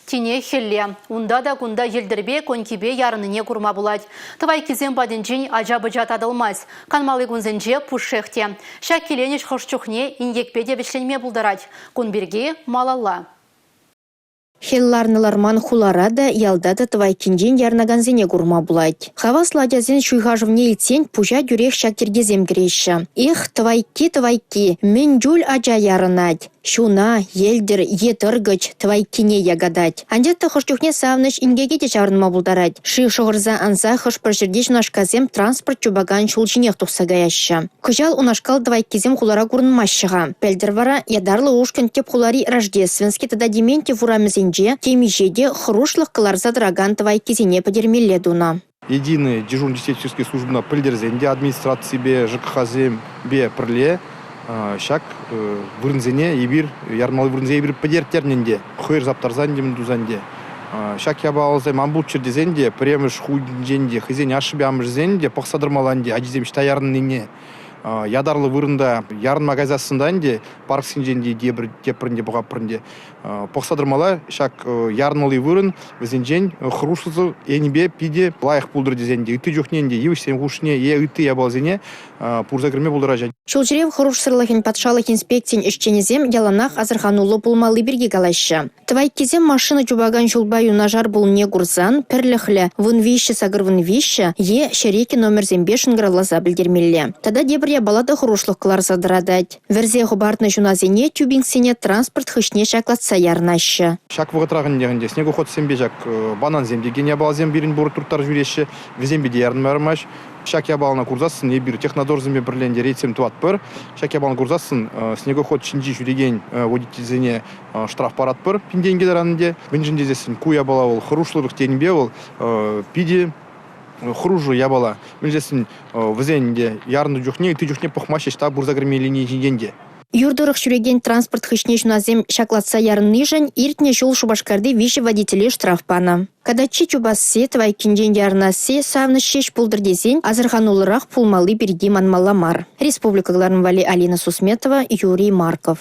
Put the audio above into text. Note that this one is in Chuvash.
Тинех хӗлле. Унта та кунта йӗлтӗрпе, конькипе ярӑннине курма пулать. Тӑвайккисем патӗнчен ача-пӑча татӑлмасть. Канмалли кунсенче пушшех те. Ҫак киленӗҫ хӑш чухне инкекпе те вӗҫленме пултарать. Кун пирки малалла. Хӗл ларнӑ-ларман хулара та, ялта та тӑвайккинчен ярӑнакансене курма пулать. Хаваслӑ ачасен ҫуйхашӑвне илтсен пуҫа тӳрех ҫак йӗркесем кӗреҫҫӗ. Эх, тӑвайкки, тӑвайкки, мӗн чуль ача ярӑнать. Ҫуна, йӗлтӗр е тӑркӑч тӑвайккине якатать. Анчах та хӑш чухне савӑнӑҫ инкеке те ҫаврӑнма пултарать. Шыв шӑхӑрса анса хӑш-пӗр ҫӗрте ҫунашкасем транспорт чупакан ҫул ҫинех тухса каяҫҫӗ. Кӑҫал унашкал тӑвайккисем хулара курӑнмаҫҫӗ-ха. Пӗлтӗр вара ятарлӑ ушкӑн тӗп хулари Рождественски тата Дементьев урамӗсенче темиҫе те хӑрушлӑх кӑларса тӑракан тӑвайккисене пӗтермелле тунӑ. Единая дежурно-диспетчерская службӑна пӗлтерсен те администраципе ЖКХсемпе пӗрле ҫак вырӑнсене эпир ярмалли вырӑнсене эпир пӗтерттернӗ ӗнтӗ. Хӑйӑр саптарсан те, мӗн тусан те. Ҫак япаласем ан пулччӑр тесен те пӗрремӗш хутӗнчен те хӑйсен ашшӗпе амӑшӗсен те пӑхса тӑрмалла ӗнтӗ ачисем ӑҫта ярӑннине. Ятарлӑ вырӑнта ярӑнма кайсассӑн та ӗнтӗ парксенчен те тепӗр тепрӗн те пӑхатпӑр ӗнтӗ. Пӑхса тӑрмалла ҫак ярӑнмалли вырӑн вӗсенчен хӑрушсӑр енӗпе питӗ лайӑх пултӑр тесен те ытти чухне ӗнтӗ йывӑҫсем хушшине е ытти япаласене пурса кӗртме пултараҫҫӗ. Ҫул ҫӳрев хӑрушсӑрлӑхӗн патшалӑх инспекцийӗн ӗҫченӗсем яланах асӑрхануллӑ пулмалли пирки калаҫҫӗ. Тӑвайккисем машина чупакан ҫулпа юнашар пулнине курсан пӗрлӗхлӗ 13 83 е 102 номерсемпе шӑнкӑравласа пӗлтермелле. Тата тепӗр япала та хӑрушлӑх кӑларса тӑратать. Вӗрсе хӑпартнӑ ҫунасене тюбингсене транспорт хыҫне ҫаклатса ярӑнаҫҫӗ. Ҫак вӑхӑтрах ӗнтӗ снегоходсемпе ҫак банансем текен япаласем пирӗн пур турттарса ҫӳреҫҫӗ. Вӗсемпе те ярӑнма ярӑнмасть. Ҫак япалана курсассӑн эпир технадзорсемпе пӗрле ӗнтӗ рейдсем тӑватпӑр. Ҫак япалана курсассӑн снегоход ҫинчи ҫӳрекен водительсене штраф паратпӑр пин тенкӗ таран ӗнтӗ. Мӗншӗн тесессӗн ку япала вӑл хӑрушлӑх тенипе вӑл питӗ хӑрушӑ япала. Мӗншӗн тесессӗн вӗсен те ярӑннӑ чухне ытти чухне пӑхмаҫҫӗ ӑҫта пырса кӗрмеллине ҫинчен те. Юр тӑрӑх ҫӳрекен транспорт хыҫне ҫунасем ҫаклатса ярӑннишӗн иртнӗ ҫул Шупашкарти виҫӗ водителе штраф панӑ. Катаччи чупасси, тӑвайккинчен ярӑнасси савӑнӑҫ ҫеҫ пултӑр тесен асӑрхануллӑрах пулмалли пирки манмалла мар. Республика кӑларӑм валли Алина Сусметова, Юрий Марков.